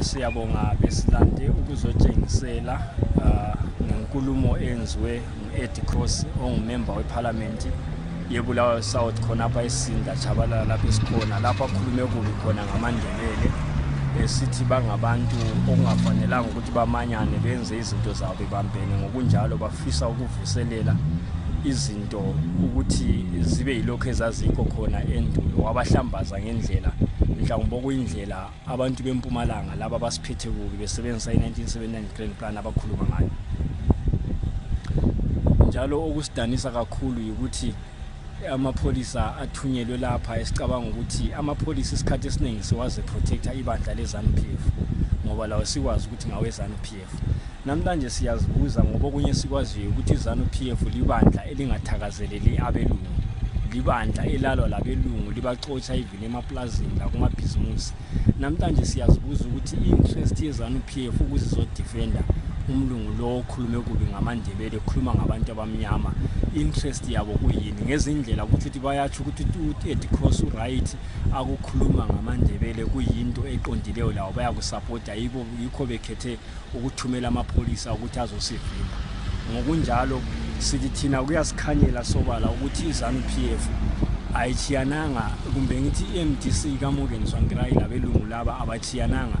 Siyabonga besilande ukuzotshengisela ngenkulumo enziwe ngu-Eddie Khosi ongumember weParliament yeBulawayo South khona apha eSinda Chabalala lapha esikhona lapha akhulume kubi khona ngamaNdebele esithi bangabantu okungafanelanga ukuthi bamanyane benze izinto zabo bebambene ngokunjalo bafisa ukuvuselela izinto ukuthi zibe yilokho ezazikho khona endulo wabahlambaza ngendlela mhlawumbe okuyindlela abantu beMpumalanga laba basiphethe kubi besebenzisa i1979 Grand Plan abakhuluma ngayo. Njalo okusidanisa kakhulu ukuthi amapholisa athunyelwe lapha esicabanga ukuthi amapholisa isikhathi esiningi siwaze protecta ibandla leZANU-PF ngoba lawo sikwazi ukuthi ngawe ZANU-PF. Namhlanje siyazibuza ngoba okunye sikwaziyo ukuthi iZANU-PF libandla elingathakazeleli abelungu, libandla elalwa labelungu libaxotsha even emaplazini la kumabhizimusi. Namhlanje siyazibuza ukuthi i-interest yeZANU-PF ukuthi izodefenda umlungu lo okhulume kubi ngamaNdebele ekhuluma ngabantu abamnyama, interest yabo kuyini ngezindlela ukuthi bayathi ukuthi u-Eddie Khosi right akukhuluma ngamaNdebele kuyinto eqondileyo lawo bayakusupporta yikho bekhethe ukuthumela amapholisa ukuthi azosivimba. Ngokunjalo sithi thina kuyasikhanyela sobala ukuthi iZANU-PF ayichiyananga kumbe ngithi iMDC kaMorgan Tsvangirai labelungu laba abachiyananga